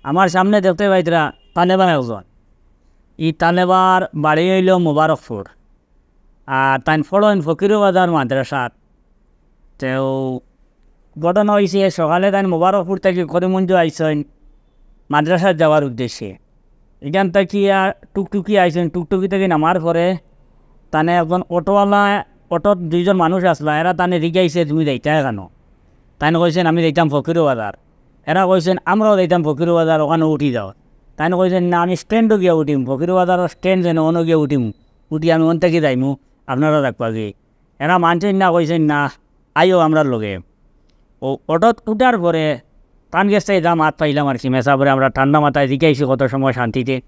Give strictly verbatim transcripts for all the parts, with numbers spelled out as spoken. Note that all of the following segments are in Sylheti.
আমার সামনে দেখতে পাইতরা তালেবা একজন। ই তালেবার বাড়ি অইলো মোবারকপুর। আর তাইন পড়ইন ফকিরবাজার মাদ্রাসাত। তেউ ঘটনা অইছে, সকালে তাইন মোবারকপুর থাকি করিমগঞ্জ আইছইন মাদ্রাসাত যাওয়ার উদ্দেশ্যে। ইখান থাকিয়া টুকটুকি আইছইন, টুকটুকি থাকি নামার পরে তানে একজন অটোআলা, অটোত দুইজন মানুষ আছলা, এরা তানে জিগাইছে, "তুমি যাইতায় কানো?" তাইন কইছইন, "আমি যাইতাম ফকিরবাজার।" এরা কইছইন, "আমরাও যাইতাম ফকিরবাজার, অখানো উঠি যাও।" তাইন কইছইন, "না, আমি স্ট্যান্ডো গিয়া উঠিমু, ফকিরবাজারর স্ট্যান্ড যেন, অনো গিয়া উঠিমু, উঠি আমি অন থাকি যাইমু, আপনারা যাউক্কা গি।" এরা মানছইন না, কইছইন, "না, আইও আমরার লগে।" অউ অটোত উঠার পরে তান গেছ থাকি যা মাত পাইলাম আর কি, মেসাবরে আমরা ঠান্ডা মাথায় জিগাইছি কত সময় শান্তিতে।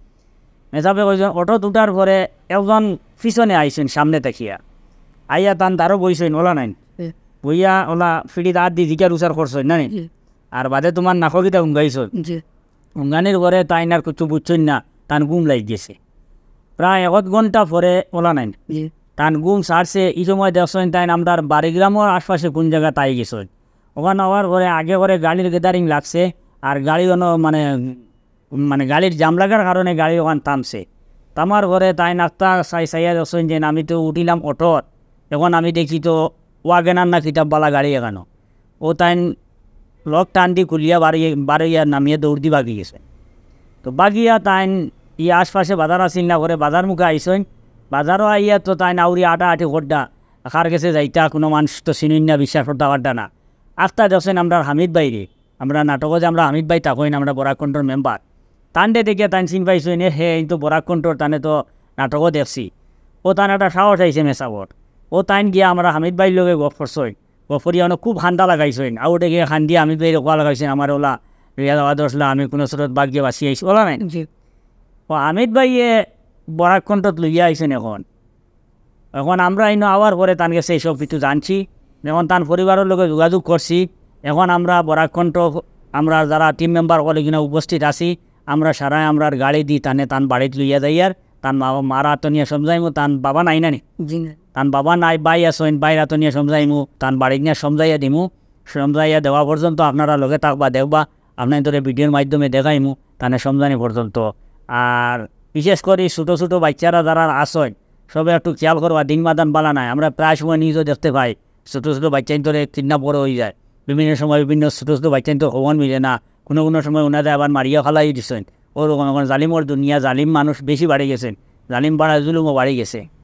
মেসাবে কইছইন, অটোত উঠার পরে একজন পিছনে আইছইন সামনে থাকিয়া, আইয়া তান দারো বইছইন, অলা নাইন। জি। বইয়া অলা ফিড়িত আত দি জিকার উচার করছইন, না নি? জি। আর বাদে তুমার নাকো কিতা উঙ্গাইছইন। জি। উঙ্গানির পরে তাইন আর কিচ্ছু বুঝছইন না, তান ঘুম লাগি গেছে। প্রায় এক আধ ঘন্টা পরে অলা নাইন। জি। তান ঘুম ছাড়ছে, ই সময় দেখছইন তাইন আমরার বাড়িগ্রামর আশপাশে কুন জাগাত আই গেছইন। অখান আওয়ার পরে আগে করে গাড়ির গ্যাদারিং লাগছে, আর গাড়ি অনো মানে, মানে গাড়ির জাম লাগার কারণে গাড়ি অখান থামছে। থামার পরে তাইন আস্তা চাই-, চাইয়া দেখছইন যে আমি তো উঠিলাম অটোত, এখন আমি দেখি তো ওয়াগনার না কিতা বালা গাড়ি এখানো। অউ তাইন লক টান দি খুলিয়া বারইয়া, বারইয়া নামিয়া দৌড় দি বাগি গেছইন। তো বাগিয়া তাইন ই আশপাশে বাজার আছিল না করে বাজার মুখে আইছইন। বাজারো আইয়া তো তাইন আউরি আটাআটি কররা, কার গেছে যাইতা, কুনু মানুষ তো চিনইন না, বিশ্বাস করতা পাররা না। আস্তা দেখছইন আমরার হামিদ ভাইরে, আমরা নাটকো যে আমরা হামিদ ভাই থাকইন, আমরা বরাক কণ্ঠর মেম্বার, তানরে দেখিয়া তাইন চিন পাইছইন, এ হে, ইন তো বরাক কণ্ঠর, তানে তো নাটকো দেখছি। অউ তান একটা সাহস আইছে মেসাবর। অউ তাইন গিয়া আমরা হামিদ ভাইর লগে গফ করছইন। গফ করিয়া অনো খুব কান্দা লাগাইছইন। আউটে গিয়া কান্দিয়া হামিদ ভাইরে কওয়া লাগাইছইন, "আমারে অলা লইয়া যাওয়া দরছলা, আমি কুনু ছুরত বাগিয়া বাচি আইছি, অলা নাইন।" জি। অউ হামিদ ভাইয়ে বরাক কণ্ঠত লইয়া আইছইন এখন। এখন আমরা ইনো আওয়ার পরে তান গেছে এই সব কিছু জানছি। এখন তান পরিবারর লগে যোগাযোগ করছি। এখন আমরা বরাক কণ্ঠ, আমরা যারা টিম মেম্বার অকল ইখানো উপস্থিত আছি, আমরা সারায় আমরার গাড়ি দি তানে তান বাড়িত লইয়া যাইয়ার, তান মা-, মার আতো নিয়া সমঝাইমু, তান বাবা নাই না নি? জি না। তান বাবা নাই, ভাই আছইন, ভাইর আতো নিয়া সমঝাইমু, তান বাড়িত নিয়া সমঝাইয়া দিমু। সমঝাইয়া দেওয়া পর্যন্ত আপনারা লগে থাকবা, দেখবা, আপনাইনতরে ভিডিওর মাধ্যমে দেখাইমু, তানে সমঝানি পর্যন্ত। আর বিশেষ করি ছোট ছোট বাইচ্চারা যারা আছইন, সবে একটু খেয়াল করবা, দিন মাদান বালা নায়। আমরা প্রায় সময় নিউজো দেখতে পাই, ছোট ছোট বাইচ্চাইন্তরে কিডন্যাপ করা অইযায়। বিভিন্ন সময় বিভিন্ন ছোট ছোট বাইচ্চাইন্তর খবর মিলে না, কুনু কুনু সময় উনারে আবার মারিয়া ফালাই দিছইন। অউ রকম এখন জালিমর দুনিয়া, জালিম মানুষ বেশি বাড়ি গেছইন, জালিম বাড়া জুলুমও বাড়ি গেছে।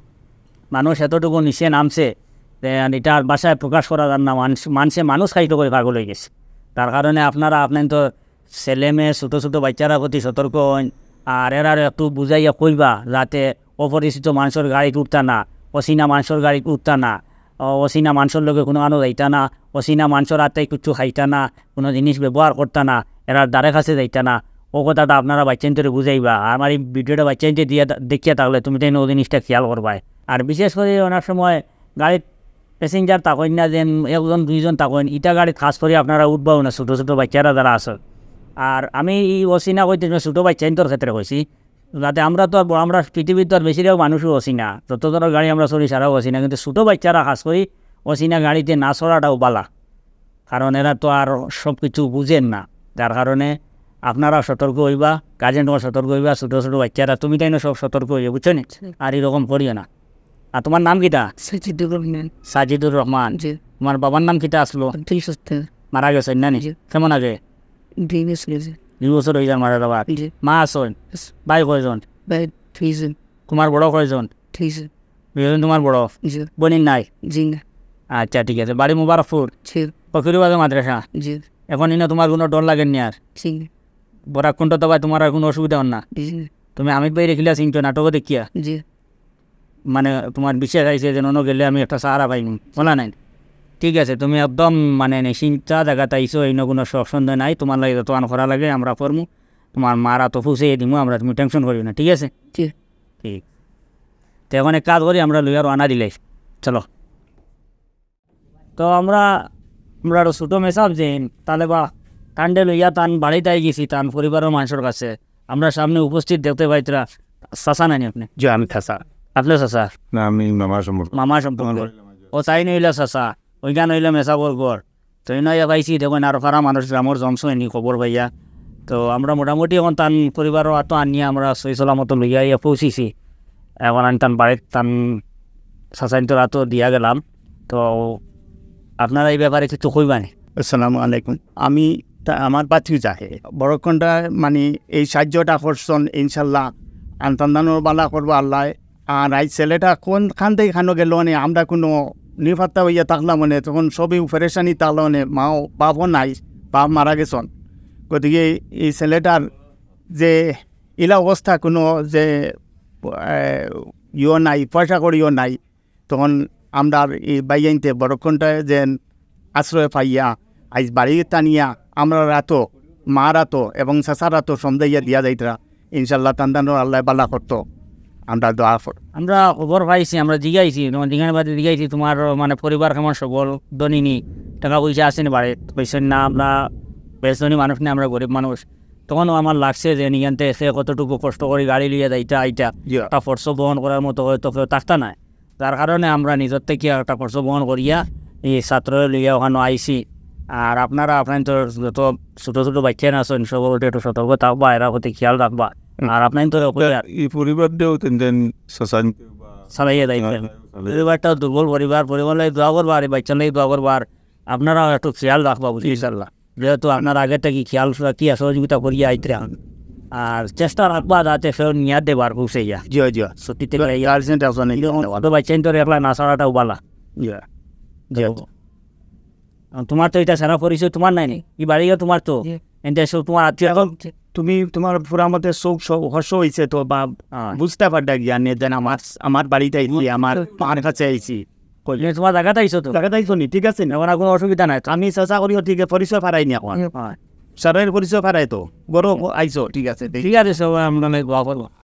মানুষ এতটুকু নিচে নামছে যে আর ইটা আর ভাষায় প্রকাশ করা যার না। মানুষ, মানষে মানুষ খাইতো করি পাগল অইগেছে। তার কারণে আপনারা, আপনাইনতর ছেলে মেয়ে ছোট ছোট বাইচ্চারার প্রতি সতর্ক অইন, আর এরারে একটু বুঝাইয়া কইবা যাতে অপরিচিত মানষর গাড়িত উঠতা না, অচিনা মানষর গাড়িত উঠতা না, অ-, অচিনা মানষর লগে কুনুখানো যাইতা না, অচিনা মানষর আতে কিচ্ছু খাইতা না, কুনু জিনিস ব্যবহার করতা না, এরার দ্বারে কাছে যাইতা না। অউ কথাটা আপনারা বাইচ্চাইন্তরে বুঝাইবা। আর আমার ই ভিডিওটা বাইচ্চাইন্তে দিয়া, দেখিয়া থাকলে তুমিতাইন অউ জিনিসটা খেয়াল করবায়। আর বিশেষ করি অনেক সময় গাড়িত প্যাসেঞ্জার থাকইন না, যেন একজন দুইজন থাকইন, ইটা গাড়িত খাছ করি আপনারা উঠবাও না, ছোট ছোট বাইচ্চারা যারা আছইন। আর আমি ই অচিনা কইতে সময় ছোট বাইচ্চাইন্তর ক্ষেত্রে কইছি, যাতে আমরা তো আর ব-, আমরা পৃথিবীত তো আর বেশিরভাগ মানুষও অচিনা, যত ধরনের গাড়ি আমরা চড়ি সারাও অচিনা, কিন্তু ছোট বাইচ্চারা খাছ করি অচিনা গাড়িতে না চড়াটাও বালা, কারণ এরা তো আর সব কিছু বুঝেন না, যার কারণে আপনারা সতর্ক অইবা, গার্জেনও সতর্ক অইবা, ছোট ছোট বাইচ্চারা তুমিতাইনও সব সতর্ক অইবা, বুঝছো নি? আর এরকম করিও না। আর তোমার নাম কিতা? সাজিদুর রহমান। সাজিদুর রহমান। জি। তোমার বাবার নাম কিতা আসলো? আব্দুল সত্তার। মারা গেছইন না নি? জি। কেমন আগে? দুই বছর অইছে। দুই বছর অইযার মারা যাওয়ার। জি। মা আছইন? ভাই কয়জন? ভাই দুইজন। তোমার বড় কয়জন? দুইজন। দুইজন তোমার বড়? জি। বইন নাই? জি না। আচ্ছা, ঠিক আছে। বাড়ি মুবারকপুর? জি। ফকিরবাজার মাদ্রাসা? জি। এখন ইনো তোমার কুনু ডর লাগের নি আর? জি না। বরাক কণ্ঠ তো ভাই তোমার আর কুনু অসুবিধা অর না? জি না। তুমি হামিদ ভাইরে কিলা চিনছো নাটকো দেখিয়া? জি। মানে তোমার বিশ্বাস আইছে যে অনো গেলে আমি একটা সাহারা পাইমু, অলা নাইন? ঠিক আছে, তুমি একদম মানে নিশ্চিন্তা জাগাত আইছো, ইনো কুনু সব সন্দেহ নাই, তোমার লাগি যতখান করা লাগে আমরা করমু, তোমার মার আতো পৌঁছাইয়া দিমু আমরা, তুমি টেনশন করিও না, ঠিক আছে? জি। ঠিক। তো এখন এক কাজ করি, আমরা লইয়া রওনা দিলাই, চলো। তো আমরা, আমরা আরো ছোট মেসাব যেইন, তালেবা তানরে লইয়া তান বাড়িত আই গেছি, তান পরিবারর মানষর কাছে। আমরা সামনে উপস্থিত দেখতে পাইতরা, চাচা নানি আপনে? জি, আমি চাচা। আপনে চাচা? না, আমি মামা সম্পর্ক। মামা সম্পর্ক। আমার বাড়ি লামাইজুর। ও তাইন অইলা চাচা, অউখান অইলা মেসাবর ঘর। তো ইনো আইয়া পাইছি, দেখইন আরো পাড়া মানুষ গ্রামর জমছইন নি খবর পাইয়া। তো আমরা মোটামুটি অখন তান পরিবারর আতো আনিয়া আমরা সহি সালামত লইয়া আইয়া পৌঁছিছি। অখন আমি তান বাড়িত তান চাচাইন্তর আতো দিয়া গেলাম। তো আপনারা ই ব্যাপারে কিছু কইবা নি? আসসালামু আলাইকুম। আমি তা-, আমার ভাতিজা হে। বড়কন্ডা মানে এই সাহায্যটা করছইন, ইনশাল্লাহ আন্তান্দানো বালা করবো আল্লাহ। আর আইজ ছেলেটা কোন খান থাকি খানো গেল নে, আমরা কুনু নিপাত্তা অইয়া থাকলাম নে, তখন সবই পেরেশানি থাকলাম নে, মাও বাপও নাই, বাপ মারা গেছইন। গতিকে এই ছেলেটার যে ইলা অবস্থা, কুনু যে, এ, ইয়ো নাই, পয়সা কড়িও নাই, তখন আমরার ই ভাইয়াইন্তে বড়কন্ডায় যেন আশ্রয় পাইয়া আইজ বাড়িত আনিয়া আমরার আতো, মার আতো এবং চাচার আতো সমজাইয়া দিয়া যাইতরা। ইনশাল্লাহ তান্দানো আল্লায় বালা করতো, আমরা দোয়া করি। আমরা খবর পাইছি, আমরা জিগাইছি, তোমার জিগানি বাদে জিগাইছি, তোমার মানে পরিবার কেমন সবল, ধনী নি, টেকা পয়সা আছে নি বাড়িত? কইছইন না, আমরা বেশ ধনী মানুষ না, আমরা গরিব মানুষ। তখনও আমার লাগছে যে নিগান্তে সে কতটুকু কষ্ট করি গাড়ি লইয়া যাইতা আইতা, জি। একটা খরচ বহন করার মতো হয়তো কেউ থাকতা নায়, যার কারণে আমরা নিজর থাকি একটা খরচ বহন করিয়া এই ছাত্র লইয়া অখানো আইছি। আর আপনারা আপনার তো যত ছোট ছোট বাচ্চা আছইন, সবর উপরে একটু সতর্ক থাকবা, এরার প্রতি খেয়াল রাখবা। হুম। আর আপনার তো তা ই পরিবার দিয়েও তিন দিন সাসান চালাইয়া যাইবেন। চালাইয়া। পরিবারটা দুর্বল পরিবার, পরিবার লাগি দোয়া করবা, আর এই বাচ্চা লাগি দোয়া করবা, আর আপনারা একটু খেয়াল রাখবা, বুঝলি? ইনশাল্লাহ। যেহেতু আপনার আগে থাকি খেয়াল রাখিয়া সহযোগিতা করিয়া আইতরা। আর চেষ্টা রাখবা যাতে কেউ নিয়া দেবার পৌঁছাইয়া। জি, জি। ছুটিতে জি, যাইয়া। গার্জিয়ান টেনশন নেই। এরকম ছোট বাচ্চাইন্তরে একলা না ছাড়াটাও বালা। জি। জি। আর তোমার তো ইটা সারা পরিচয় তোমার নাই নি? ই বাড়ি গিয়া তোমার তো? জি। এনতে সব তোমার আত্মীয় এখন তুমি তোমার পুরা মতে শোক স-, হর্ষ হইছে তো বা হ্যাঁ। বুঝতে পারতা গিয়া নে যেন আমার, আমার বাড়িত আইছি, আমার মার কাছে আইছি। কইলে, "তোমার জাগাত আইছো তো?" জাগাত আইছো নি? ঠিক আছে নি? এখন আর কোনো অসুবিধা নাই তো? আমি চেষ্টা করি ওদিকে পরিচয় ফারাই নি এখন। হ্যাঁ। সারাইর পরিচয় ফারাই তো। গরো আইছো, ঠিক আছে। ঠিক আছে, সবাই আমরা নাই দোয়া করবো।